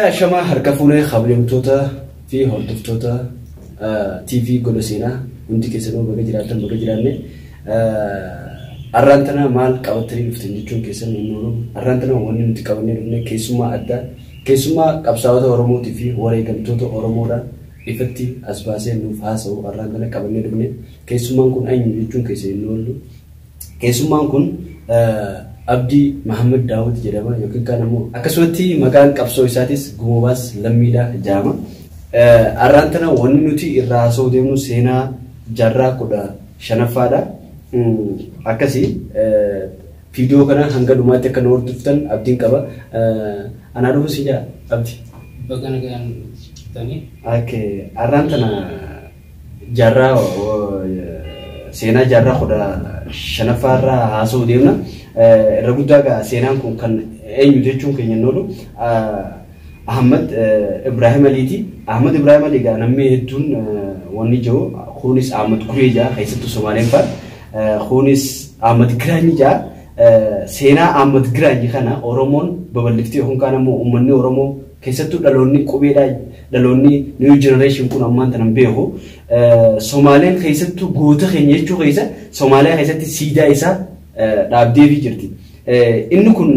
Ashamaa harka fuunee kabajamtoota fi hordoftoota TV Gola Seenaa hundi keessanuu baga jiraattan baga jiraanne. Arraan tana maal qabatanii dhuftan jechuun keessan hin oolu. Arraan tana wanni nuti qabannee dhufne keessummaa addaa, keessummaa qabsaa'ota Oromootii fi wareegamtoota Oromoodha ifatti as baasee nuuf haasa'u arraan tana qabannee dhufne. Keessummaan kun eenyu jechuun keessan hin oolu. Keessummaan kun Abdii Mahammad Daawud jedhama yookiin kaan immoo akkasumatti maqaan qabsoo isaatis Gumubaas Lammiidha jedhama. Arraan tana wanni nuti irraa haasa'uu deemnu seenaa jaarraa 15ffaadha. Akkasii viidiyoo kana hanga dhumaatti akka nu hordoftan abdiin qaba. Anaa dhufu si jaa Abdi. Baga nagaan dhuftanii. Okay. Arraan tana jaarraa seenaa jaarraa 15ffaa irraa haasa'uu deemna. Irra guddaa egaa seenaan kun kan eenyu jechuun keenya hin oolu. Ahmad Ibrahim Aliiti. Ahmad Ibrahim Ali egaa namni hedduun wanni jiru kunis Ahmad Guree jaa keessattuu Somaaleen fa'a. Kunis Ahmad Giraanyi jaa. Seenaa Ahmad Giraanyi kana Oromoon babal'iftee yookaan kaan ammoo uummanni Oromoo keessattuu dhaloonni qubeedhaa dhaloonni new generation kun ammaan tanan beeku. Somaaleen keessattuu goota keenya jechuu keessa Somaaliyaa keessatti siidaa isaa dhaabdeefii jirti. Inni kun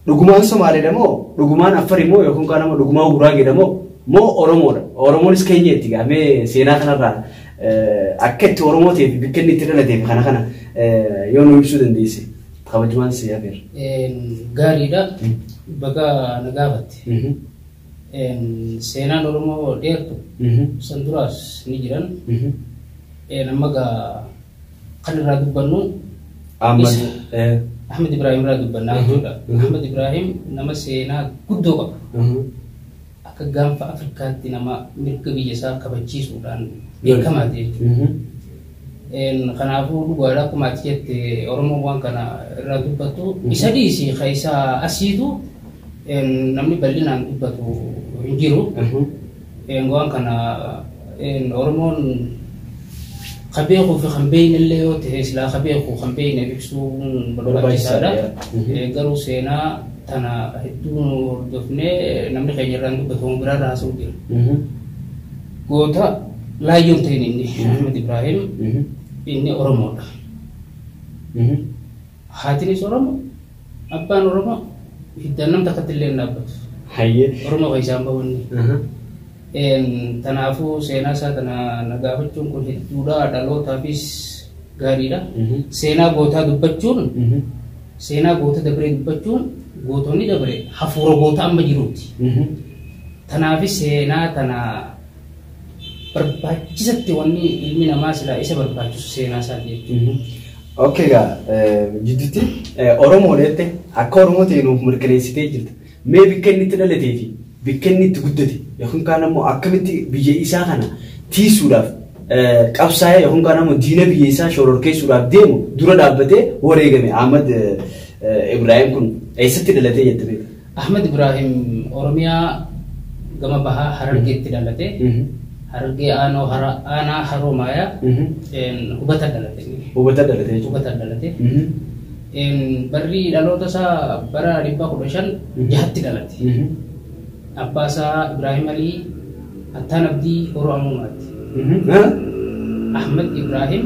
dhugumaan Somaaleedha moo dhugumaan Affari moo yookaan kaan ammoo dhugumaan Guraageedha moo Oromoodha? Oromoonis keenya itti gaamee seenaa kanarraa akka itti Oromoo ta'ee fi bakka inni itti dhalateef kana kana yoo nu ibsuu dandeesse kabajumaan si hafeera. Gaariidha. Baga na gaafatte. Seenaan Oromoo dheertu san duraas ni jiran. Amma gaa kan irraa dubbannu Ahmad Ahmad Ibrahim irraa dubbannaa jechuudha. Ahmad Ibrahim nama seenaa guddoo qaba. Akka gaanfa Afrikaatti nama mirga biyya isaa kabachiisuudhaan beekamaa ta'e jechuudha. Kanaafuu dhugaadha akkuma ati jette Oromoon waan kana irraa dubbatu isa dhiisi ka isa asiitu namni bal'inaan dubbatu hin jiru. Waan kana Oromoon ka beekuu fi kan beekne illee yoo ta'e silaa ka beeku kan beekne ibsuun barbaachisaadha. Garuu seenaa tana hedduu hordofnee namni keenya irraan dubbatu waan biraarraa haasa'u jira. Goota laayyoon ta'in inni Ahmad Ibrahim inni Oromoodha. Haatinis Oromoo, abbaan Oromoo, hiddaan nam takkatti illee hin dhaabbatu. Hayyee. Oromoo keessaan bahu inni. Kanaafuu seenaa isaa tana na gaafachuun kun hedduudha dhalootaafis gaariidha. Seenaa gootaa dubbachuun seenaa goota dabree dubbachuun gootonni dabre hafuura goota amma jiruuti. Kanaafis seenaa tana barbaachisatti wanni ilmi namaa silaa isa barbaachisu seenaa isaati jechuudha. Okay gaa jidduutti Oromoo jette akka Oromoo ta'e nuuf mirkaneessitee jirta. Mee bakka inni itti dhalatee fi bakka inni itti guddate yookaan kaan ammoo akkamitti biyya isaa kana tiisuudhaaf qabsaa'ee yookaan kaan ammoo diina biyya isaa shororkeessuudhaaf deemu dura dhaabbatee wareegame Ahmad Ibrahim kun eessatti dhalatee jette beekta? Ahmad Ibrahim Oromiyaa gama bahaa Harargeetti dhalate. Harargee aanaa Haroomayaa hubata dhalate. Hubata dhalate jechuudha. Hubata dhalate. Barri dhaloota isaa bara 1506tti dhalate. Abbaa isaa Ibrahim Alii Attaan Abdii Horoo Amuumaati. Ahmad Ibrahim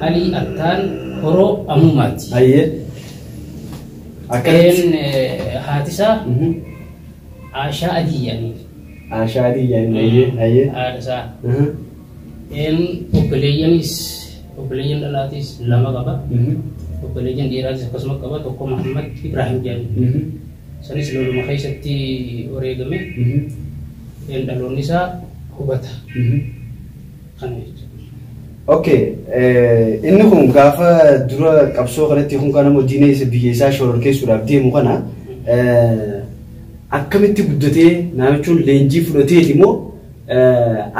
Alii Attaan Horoo Amuumaati. Hayyee. Akkamitti? Haati isaa Aashaa Adii jedhanii. Aashaa Adii jedhanii. Hayyee. Hayyee. Haadha isaa. Obboleeyyanis obboleeyyan dhalaatis lama qaba. Obboleeyyan dhiiraatis akkasuma qaba. Tokko Muhammad Ibrahim jedhanii. Sanis loluma keessatti wareegame. Dhaloonni isaa hubata. Kana jechuudha. Okay, inni kun gaafa dura qabsoo kanatti kun kan ammoo diina isa biyya isaa shororkeessuudhaaf deemu kana akkamitti guddatee namichuun leenjii fudhateeti moo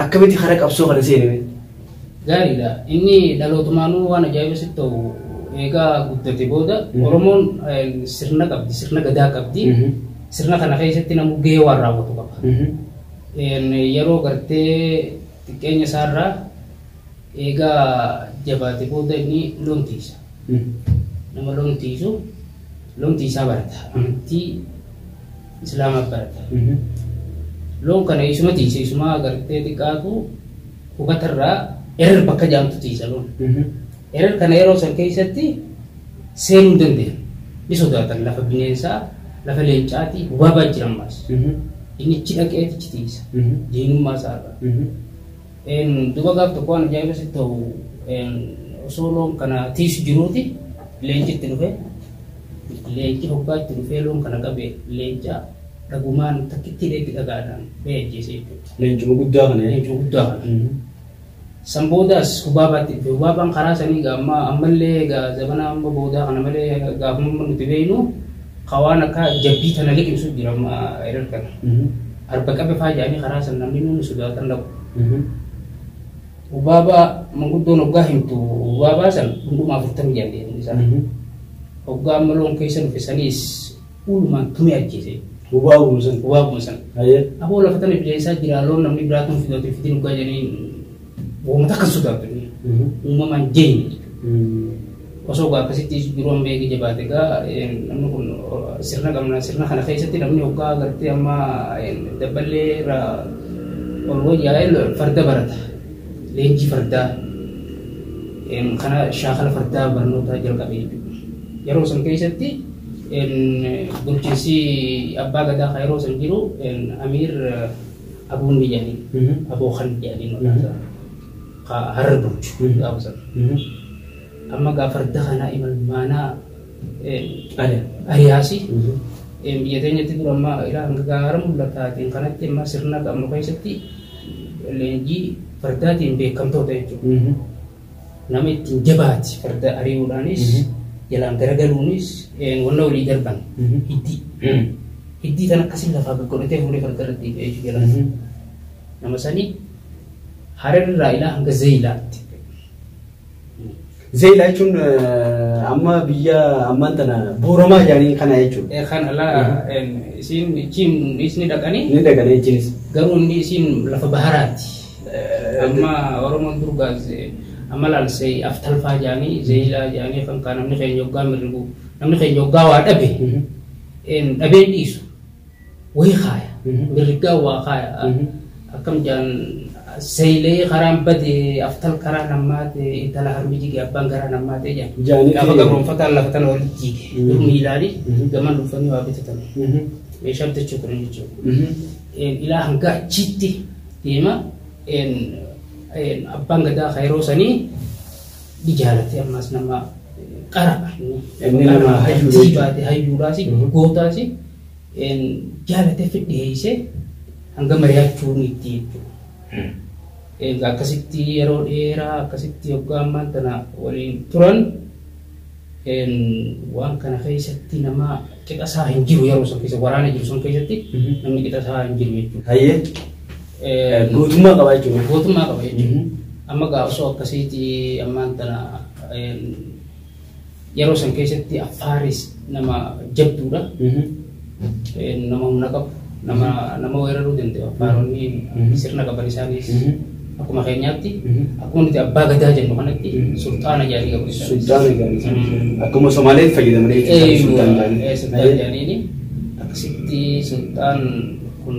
akkamitti karaa qabsoo kana seename? Gaariidha. Inni dhalootumaanuu waan ajaa'iba sitti ta'u eegaa guddate booda Oromoon sirna qabdi, sirna gadaa qabdi. Sirna kana keessatti namni gahee waan raawwatu qaba. Yeroo gartee xiqqeenya isaarraa eegaa jabaate booda inni loon tiisa. Nama loon tiisu loon tiisaa barata. Amantii Islaamaa barata. Loon kana isuma tiise isuma agartee xiqqaatu hubatarraa erer bakka jaamtu tiisa loon. Erer kana yeroo san keessatti seenuu hin dandeenye. Ni sodaatan lafa bineensaa lafa leencaati hubaabaa jiran maas. Inni ichi dhaqee ichi tiisa. Diinummaa isaarraa. Duba gaaf tokko waan ajaa'iba sitti ta'u osoo loon kana tiisu jiruuti leenci itti dhufe leenci hoggaa itti dhufee loon kana qabe leenca dhagumaan takkitti hidheetti dhagaadhaan ba'ee ajjeese jechuudha. Leencuma guddaa kana. Leencuma guddaa kana. San boodaas hubaabaatti dhufe hubaabaan karaa sanii gaa ammallee gaa zabana amma boodaa kana malee gaafuma nuti beeynu kawaan akka jabbii tana liqimsu jira amma erer kana. Arba qabe faa jedhanii karaa san namni nuuni sodaatan dhaqu. Hubaabaa manguddoon hoggaa himtu hubaabaa san dhundhuma 40 jedhan isaa. Hoggaa amma loon keessa dhufe saniis ulumaan tumee ajjeese. Hubaabuma san. Hubaabuma san. Aboo lafa tana bineensaa jira loon namni biraa tun fidatu fidin hoggaa jedhanii uumata kan sodaatu uumamaan jeenye. Osoo gaa akkasitti jiru amma eegi jabaate gaa namni kun sirna qabna sirna kana keessatti namni hoggaa agartee amma dabballee irraa ol wayyaa'ee farda barata. Leenjii fardaa kana shaakala fardaa barnoota jalqabe jechuudha. Yeroo san keessatti bulchiinsi abbaa gadaa kan yeroo san jiru Amiir Abuun jedhanii Aboo Khan jedhanii maqaan isaa Harar bulchu gaafa san. Amma gaa farda kana imalmaanaa ariyaasi biyya teenyatti dura amma ilaa hanga gaara mul'ataatiin kanatti amma sirna qabnu keessatti leenjii fardaatiin beekamtoota jechuudha. Nama ittiin jabaati farda ari'uudhaanis jalaan garagaluunis wanna walii darban hiddii. Hiddii tan akkasiin lafaa godhatee fuudhee farda irratti jechuudha jalaan. Nama sanii Hararraa ilaa hanga Zeeyilaatti. Zeeyilaa jechuun amma biyya ammaan tana Booramaa jedhanii kana jechuudha. Kan alaa isiin ichiin isni dhaqanii. Ni dhaqanii ichiinis. Garuu inni isiin lafa baharaati. Amma Oromoon durgaas amma laalsee aftalfaa jedhanii Zeeyilaa jedhanii kan kaan namni keenya hoggaa mirrigu namni keenya hoggaa waa dhabe dhabeen dhiisu wayii kaaya mirrigaa waa kaaya akkam jedhan Zeeyilee karaan bade aftal karaa nammaate intala harmi jige abbaan garaa nammaate jedhan. Gaafa gabroonfataan lafa tana walitti jiige dur miilaali gamaan dhufanii waa bitatan meeshaa bitachuu turan jechuudha. Ilaa hanga achitti deema abbaan gadaa yeroo sanii ni jaalate ammas nama qara. Inni nama hayyuu jechuudha. Hayyuudhaas gootaas jaalatee fidhiyeessee hanga mari'achuun itti jechuudha. Akkasitti yeroo dheeraa akkasitti hoggaa ammaan tana waliin turan waan kana keessatti nama qixa isaa hin jiru yeroo san keessa waraana jiru sun keessatti namni qixa isaa hin jiru jechuudha. Hayyee. Gootummaa qaba jechuudha. Gootummaa qaba jechuudha. Amma gaa osoo akkasitti ammaan tana yeroo san keessatti Affaaris nama jabduudha. Nama humna qabu. Nama weeraruu danda'u. Affaaronni sirna qaban isaanis akkuma keenyaatti akkuma nuti abbaa gadaa jennu kanatti sulxaana jedhanii qabu isaanis. Sulxaana jedhanii. Akkuma Somaaliin fayyadamanii jechuudha sulxaan jedhanii. Sulxaan jedhaniini akkasitti sulxaan kun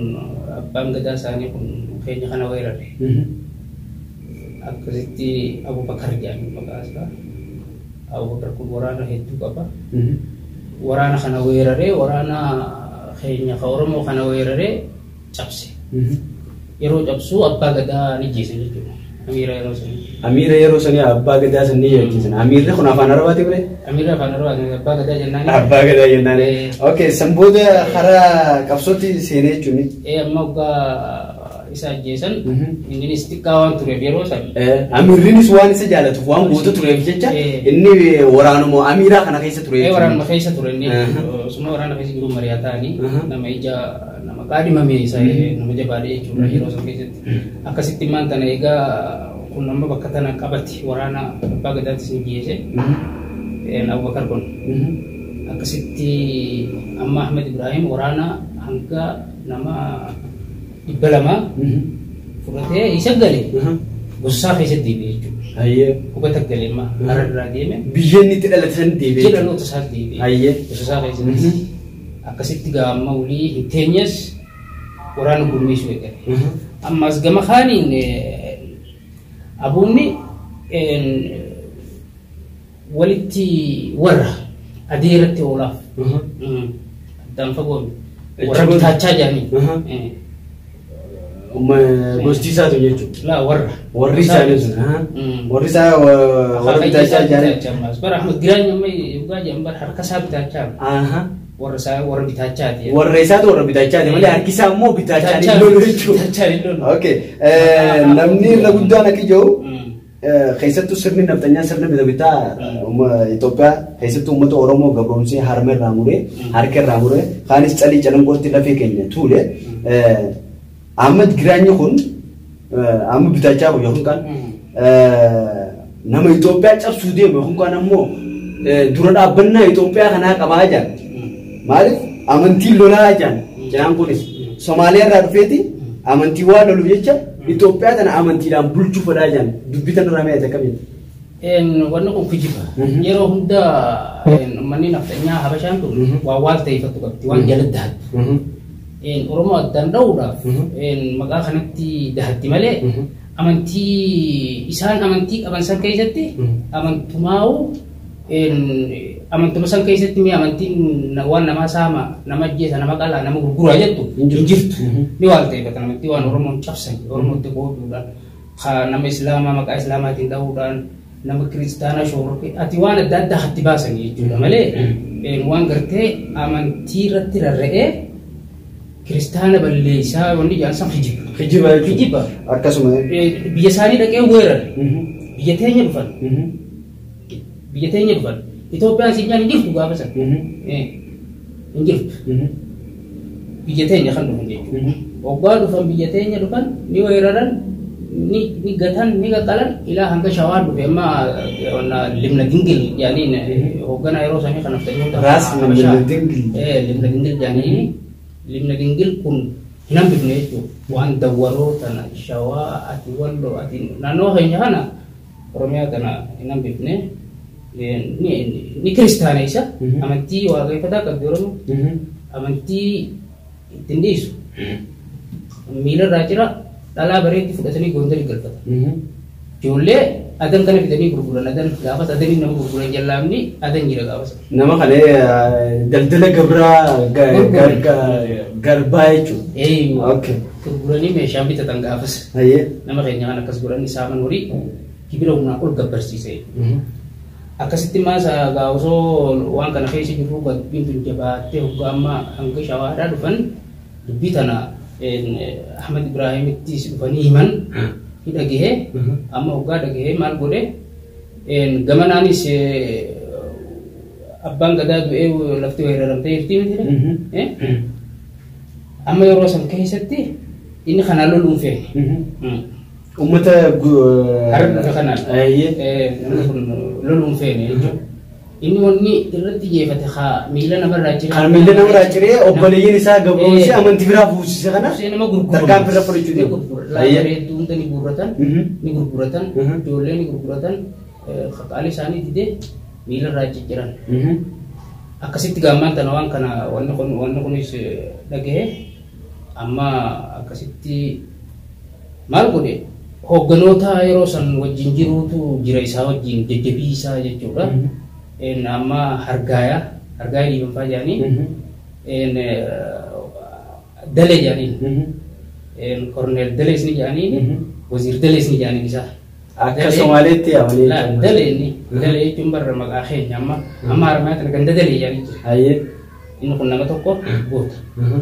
abbaan gadaa isaanii kun keenya kana weerare. Akkasitti Abubakar jedhanii maqaa isaa. Abubakar kun waraana hedduu qaba. Waraana kana weeraree waraana keenya ka Oromoo kana weeraree cabse. Yeroo cabsu abbaa gadaa ni jeese jechuudha. Amiira yeroo sanii. Amiira yeroo sanii abbaa gadaa san ni jechisan. Amiirri kun afaan Arabaati ture? Amiirri afaan Arabaati abbaa gadaa jennaan. Abbaa gadaa jennaan. Okay, san booda karaa qabsootti seenee jechuun. Amma hoggaa isa ajjeesan innis xiqqaa waan tureef yeroo san. Amiirrinis waan isa jaalatuuf waan goota tureef jecha inni waraanuma amiiraa kana keessa ture. Waraanuma keessa ture inni osuma waraana keessa jiru mari'aa ta'anii nama ija nama qaadhimame isa nama jabaadhe jechuudha yeroo san keessatti. Akkasitti maan tana egaa kun amma bakka tana qabate waraana abbaa gadaatti sin geesse Abubakar kun. Akkasitti amma Ahmed Ibrahim waraana hanga nama 200 fudhatee isa gale gosaa keessatti deebi'e jechuudha. Hayyee. Hubata galee amma Hararraa deeme. Biyya inni itti dhalate san deebi'e. Biyya dhaloota isaa deebi'e. Hayyee. Gosaa keessatti. Akkasitti gaa amma walii hin teenyes waraana gurmeessuu eegale. Ammas gama kaaniin abuunni walitti warra adeeratti oolaaf. Addaan fagoon warra bitaachaa jedhanii. Gosti isaatu jechuudha. Laa warra. Warri isaanii sun. Warri isaa warra bitaachaa jedhanii. Bara Ahmad Giraany amma dhugaa jedhan bara harka isaa bitaachaa. Warra isaa warra bitaachaati. Warra isaatu warra bitaachaati malee harki isaa immoo bitaachaan hin lolu jechuudha. Bitaachaan hin lolu. Okay. Namni irra guddaan akka jiru keessattuu sirni nafxanyaa sirni bita bitaa Itoophiyaa keessattuu uummata Oromoo gabroomsee harma irraa muree harka irraa muree kaanis calii calanqootti lafee keenya tuule. Ahmad Giraanyi kun amma bitaachaa kun yookaan kan nama Itoophiyaa cabsuu deemu yookaan kan ammoo dura dhaabbannaa Itoophiyaa kanaa qabaa jira. Maaliif amantiin lolaa jiran jedhaan kunis Somaaliyaa irraa dhufeeti amantii waan loluuf jecha Itoophiyaa tana amantiidhaan bulchuu fedhaa jiran dubbii tana irraa mi'aate akkamiin? Wanni kun kijiba. Yeroo hunda uummanni nafxanyaa Habashaan tun waan waal ta'eeffattu qabdi waan jala dahattu. Oromoo addaan dha'uudhaaf maqaa kanatti dahatti malee amantii isaan amantii qaban san keessatti amantumaa'u amantuma san keessatti mi amantiin waan namaa saama nama ajjeesa nama qalaa nama gurguraa jettu hin jirtu. Ni waal ta'eeffatan amantii waan Oromoon cabsan Oromootti qooduudhaan nama Islaamaa maqaa Islaamaatiin dha'uudhaan nama kiristaanaa shoorokee ati waan adda addaa hatti baasan jechuudha malee waan gartee amantii irratti rarra'ee kiristaana balleessaa wanni jedhan san kijiba. Kijiba jechuudha. Kijiba. Akkasuma. Biyya isaanii dhaqee weerare. Biyya teenya dhufan. Biyya teenya dhufan. Itoophiyaan sinyaan hin jirtu gaafa san. Hin jirtu. Biyya teenya kan dhufan jechuudha. Waggaa dhufan biyya teenya dhufan ni weeraran ni gatan ni qaqqalan ilaa hanga shawaan dhufe amma Limna Dingil jedhaniin hoogganaa yeroo sanii kan nafxanyoota. Raas Limna Dingil. Limna Dingil jedhaniin Limna Dingil kun hin hambifne jechuudha. Waan dawwaroo tana shawaa ati walloo ati naannoo keenya kana Oromiyaa tana hin hambifne. Ni kiristaana isa amantii waaqeffataa qabdi Oromoo amantii ittiin dhiisu miila irraa cira dhalaa bareetti fudhatanii gondarii galfata. Ijoollee adan kana fidanii gurguran adan gaafas adanii nama gurguran jallaamni adan jira gaafas. Nama kana daldala gabraa garbaa jechuudha. Gurguranii meeshaa bitatan gaafas. Nama keenya kan akkas godhan saaman horii gibira humnaa ol gabbarsiise. Akkasitti maas gaa osoo waan kana keessa jirru dubbiin tun jabaattee hoggaa amma hanga shawaadhaa dhufan dubbii tana Ahmad Ibraahimittis dhufanii himan ni dhagahee amma hoggaa dhagahee maal godhe gamanaanis abbaan gadaa du'ee lafti weeraramtee jirti miti amma yeroo san keessatti inni kanaan loluun feene. Uummata harka kanaan namni kun loluun feene jechuudha. Inni wanni irratti xiyyeeffate haa miila namarraa ciree. Kan miila namarraa ciree obboleeyyiin isaa gabroomsee amantii biraa fuusise kana nama gurguru. Tarkaanfii irra fudhachuu deemu. Lafa hunda ni gurguratan ni gurguratan ijoollee ni gurguratan qaqaalii isaanii didee miila irraa cicciran. Akkasitti gaammaan tana waan kana wanni kunis dhagahee amma akkasitti maal godhe hoogganoota yeroo san wajjin jiruutu jira isaa wajjin jajjabii isaa jechuudha. Amma hargaaya dhiibanfaa jedhanii dalee jedhaniin korneel dalees ni jedhaniin waziir dalees ni jedhaniin isaa. Akka Somaaleetti yaamanii. Dalee inni dalee jechuun barra maqaa keenya amma amma harmaa kana ganda dalee jedhanii jira. Inni kun nama tokko goota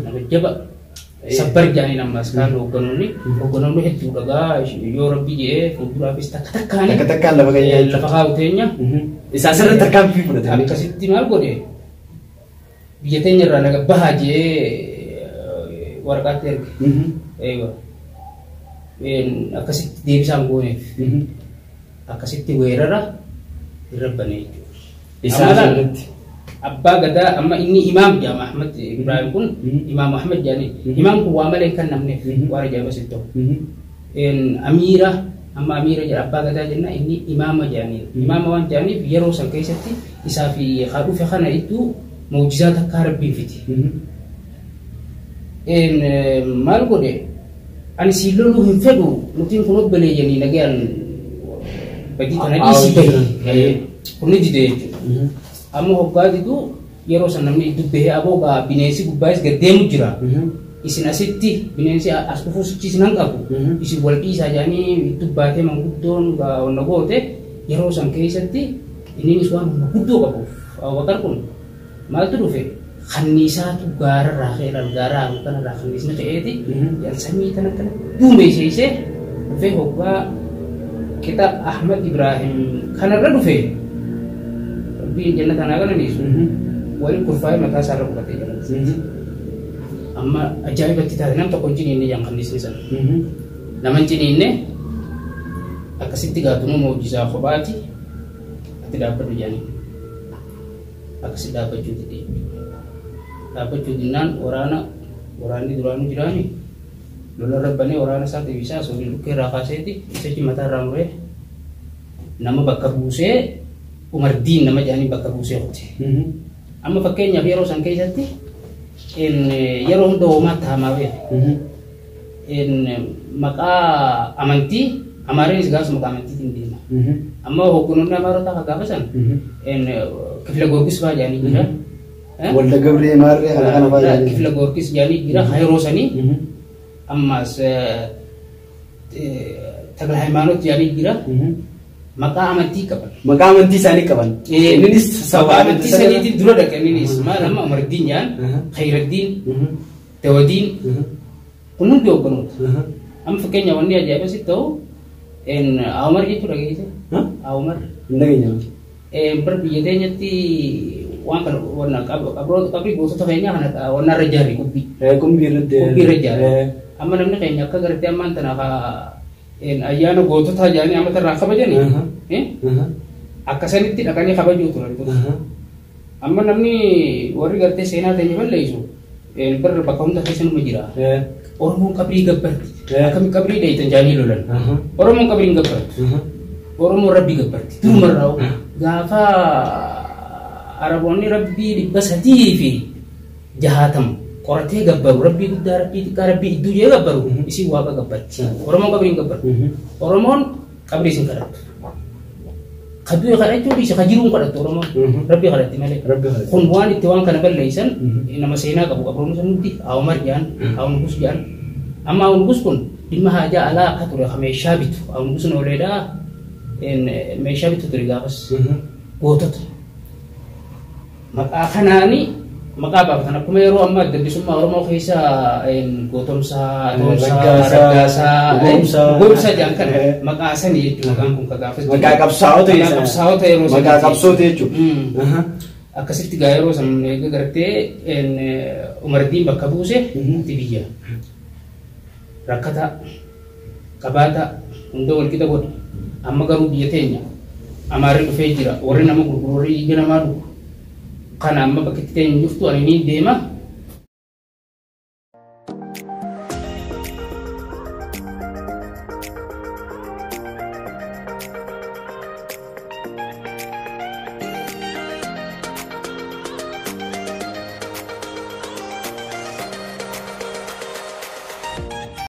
nama jaba. Sabbar jedhaniin ammas kaan hoogganoonni hedduu dhagaa yoo rabbi jedhee fuulduraafis takka takkaanii Takka takkaan lafa keenya lafa kaa'u teenya. Isaan sirriitti tarkaanfii fudhatanii. Akkasitti maal godhe biyya teenya irraa naga bahaa jedhee waraqaatti erge. Akkasitti deebisaan gooneef akkasitti weerara irra banee jechuudha. Isaan sirriitti. Abbaa gadaa amma inni imaam jedhama Ahmad Ibrahim kun imaam Ahmad jedhanii imaam kun waa malee kan namneef waan ajaa'iba sitti ta'u. Amiira amma amiira jedha abbaa gadaa jenna inni imaama jedhanii imaama waan jedhaniif yeroo san keessatti isaa fi haa dhufe kana iddoo Mu'jizaa takkaa rabbiin fiti. Maal godhe ani siin loluu hin fedhu nutiin kun obboleeyyanii nagayaan badii kana dhiisii bahi. Kun ni dide jechuudha. Amma hoggaa didu yeroo san namni dubbee aboo gaa bineensi gubbaayis gad deemu jira. Isin asitti bineensi as dhufuu sichi isin hanqabu. Isin wal dhiisaa jedhanii dubbaatee manguddoon gaa onna goote yeroo san keessatti inninis waan humna guddoo qabuuf Abubakar kun maaltu dhufe kanniisaatu gaararraa ka'e gaara kanarraa kanniisni ka'eeti yan samii tana kana duumeesseessee dhufee hoggaa qixa Ahmad Ibrahim kanarra dhufe rabbiin jannata naa galaniisu waliin kurfaa'ee mataa isaarra qubatee jira. Amma ajaa'ibatti taate nam tokko hin ciniinne jaan kanniisni sana. Nama hin ciniinne akkasitti gaatunuu moojisaa kophaati ati dhaabbadhu jaanii akkasitti dhaabbachuu dide. Dhaabbachuu dinnaan waraana waraanni duraanuu jiraani lola rabbanee waraana isaa deebisaa soolii dhukkee irraa kaaseeti isa mataa irraa muree nama bakka buusee Umardiin nama jedhanii bakka buusee qote. Amma fakkeenyaaf yeroo san keessatti yeroo hunda hoomaa taamaa beeku. Maqaa amantii Amaareenis gaafas maqaa amantiitiin deema. Amma hogganoonni Amaarotaa kan gaafa san Kifla Goorgis fa'aa jedhanii jira. Walda Gabree Maarree kana kana fa'aa jedhanii. Kifla Goorgis jedhanii jira yeroo sanii ammas Takla Hayimaanoot jedhanii jira. Maqaa amantii qaban. Maqaa amantii isaanii qaban. Innis maqaa amantii saniitiin dura dhaqe innis maal amma Umardiin jedhan Khayraddiin Dawadiin kun hundi hogganoota. Amma fakkeenya wanni ajaa'iba sitti ta'u Awumar jechuudha geesse. Awumar. Hin dhageenye. Bar biyya teenyatti waan kana wanna qabrii gootota keenyaa kana wanna irra jaarri qubbii. Qumbii irratti. Qubbii irra jaarri. Amma namni keenya akka gartee ammaan tana ayyaana goototaa jedhanii amma irraa kabajani. Akkasanitti dhaqanii kabajuu turan. Amma namni warri gartee seenaa teenya balleessu bar bakka hunda keessa numa jira. Oromoon qabrii gabbarti. Akkami qabrii dheeytan jedhanii lolan. Oromoon qabrii hin gabbartu. Oromoon rabbii gabbarti. Durumarraa gaafa Araboonni rabbii 360 qoratee gabbaru rabbii guddaa rabbii xiqqaa rabbii iddoo jee gabbaru isin waaqa gabbarti. Oromoon qabrii hin gabbartu. Oromoon qabrii isin kadhattu. Kaduu kadhachuu dhiise ka jiruun kadhattu Oromoon rabbii kadhatti malee. Kun waan itti waan kana balleessan nama seenaa qabu qabroonni sun hundi Awumar jedhan Awungus jedhan. Amma Awungus kun dhimma haajaa alaa akka ture ka meeshaa bitu Awungus nooleedhaa meeshaa bitu ture gaafas gootota. Maqaa kanaani maqaa baafatan akkuma yeroo ammaa adda bilisummaa Oromoo keessa gootomsaa, Toomsaa, Raggaasaa, Goomsaa jedhan kana maqaa sanii jechuudha maqaan kun ka gaafas. Maqaa qabsaa'ota Maqaa qabsaa'ota yeroo Maqaa saniiti. qabsoota jechuudha. Akkasitti gaa yeroo san eega gartee Umardiin bakka buuse itti biyya. Rakkataa, qabaataa hunda wal qixa godhe. Amma garuu biyya teenya Amaarri dhufee jira warri nama gurguru warri dhiiga namaa dhugu. Kana amma bakka itti teenya jirtu ani ni deema.